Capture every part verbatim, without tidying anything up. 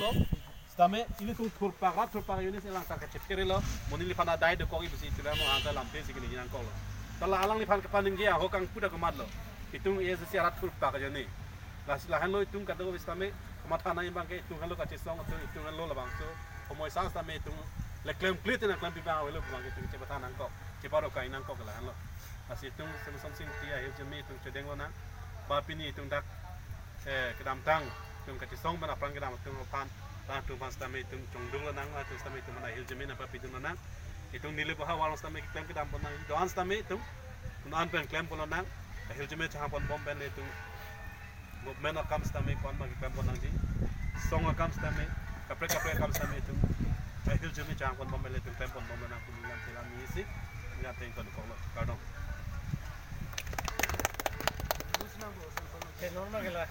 Sitame ilitum thurpak, rat thurpak unit elang ta kachephere lo, mo neliphan adai dokok ipisi chulang mo anta lamthe si kini nangkok lo. Ta la alangliphan kapaningje ahokang puda komat lo. Itum A S D C arat thurpak ajo ni. Lasi lahenlo itum kadokave sitame komat thana imbang ke itum henlo kachesong, itum, itum henlo labangso. Komoisa sitame itum le klemkle te nangklempi abang avelo abang ke itum chepathang nangkok, cheparokai nangkok lahenlo. Lasi itum Semsonsing Ingti ahirjume itum chodeng lonang. Ba pini itum dak eh, kedamtang, itum kachesong pen apran kedam atum aphan, latum aphan sitame itum chongduk lonang, latum sitame itum aphan ahirjume nangpapidun lonang. Itum neli boha warong sitame keklem kedam pon nang, doan sitame itum, un-an pen klem pon lonang, ahirjume chehang pon bom pen le itum, movement akam sitame kon ma keklem pon nangji, song akam sitame, kaprek kaprek akam sitame itum, ahirjume chehang pon bom pen le itum klem pon bom lonang, pini lam telam ni isi, ngat teng kon kong lo, kardom. Normal gela.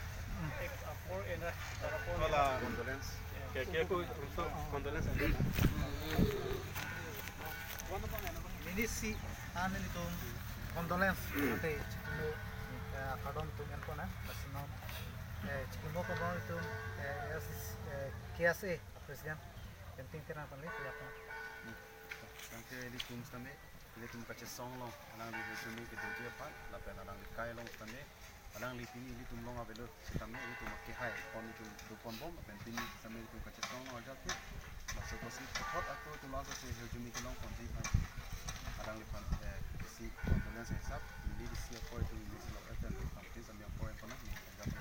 Ek apor ena, apor. Hola, condolence. Ke, ke, ko, so, condolence. Neli si, ah, nelitum condolence ate chikimo, eh, kardom itum en pon nang, lasi non, eh, chikimo kardom itum, eh, S, eh, K S A President, penting terang pon le, ya, pon. Thank you, ilitum sitame, ilitum kachesong along, alangli ahirjume kedoji aphan, lapen alangli kai along sitame, alangli pini ilitum along avelo sitame, ilitum akehai pon itum do pon bom, lapen pini sitame ilitum kachesong along ajat tu, laso kosi puthot ako itum laso si ahirjume kelong ponji aphan, alangliphan, eh, isi condolence hisap, neli isi apor itum neli si lo eten, pamti sitame apor itum na, neli ajat tu.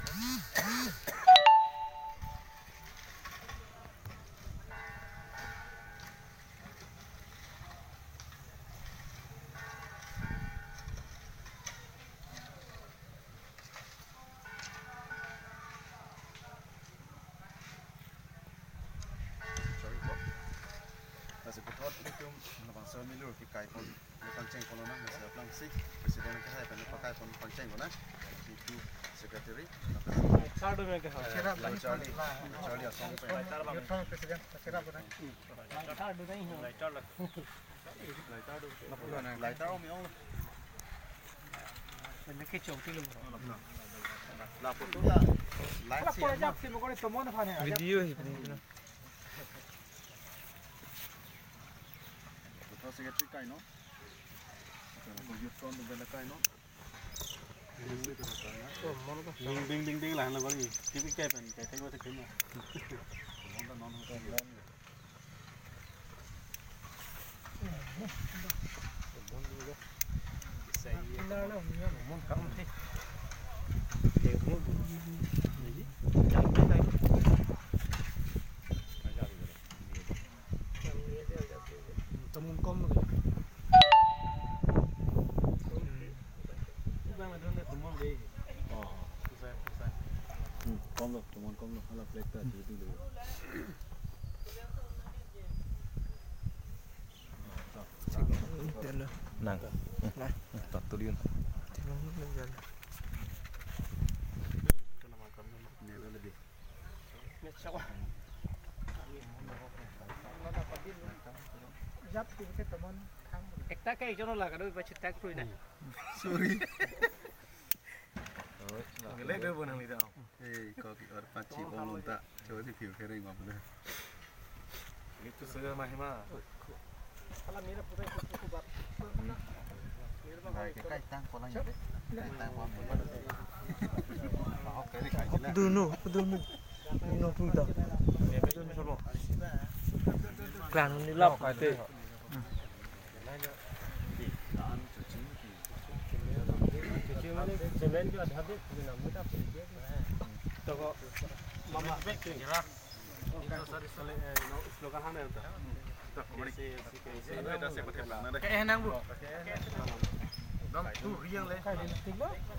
Sorry, Bob. Lasi puthot ilitum labangso milur kekai pon, pangcheng pon lonang, lasi aphrangsi President akehai pen pakai pon pangcheng lonang. Lasi tu Secretary, Charlie, Charlie asong pen. Youth President, President. Lighter om yong. Lapu tu la light si ama. Video hi pini na. Puthot Secretary kai non. Puthot Youth Front pen kai non. Ding, ding, ding, ding, lahan lo kori. T V kai pen, kai thek lo thek lo. Tomon kom lo. Hmm, kom lo, tomon kom lo, hala flag ta, dulu. Nang. Nang. Tatu diun. Ekta ke ekjon la kado iba chitak tu ina. Sorry. Gele do bonang lida. Eh, kok or pachi bom lonta. Coba si view kering apa deh. Itu saja mahima. Kai tang kolang ya deh. Kai tang kolang. Dunu, dunu. Dunu puta. Dunu solo. Klang ni lap kate.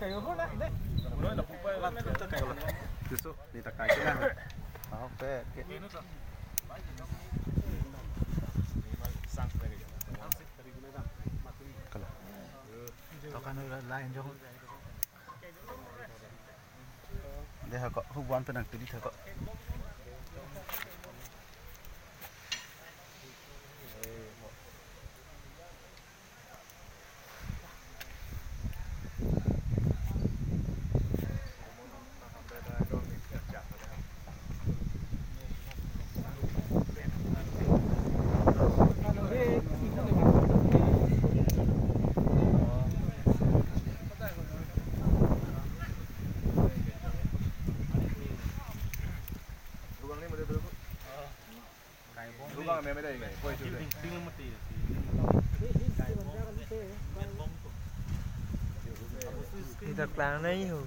Kayo ho na de. Tiso, ni ta kai sila. Ahok pe. Kala. Tokan la enjong. Deh, ako, hubuan penang pili ako. Dak klang nai ho.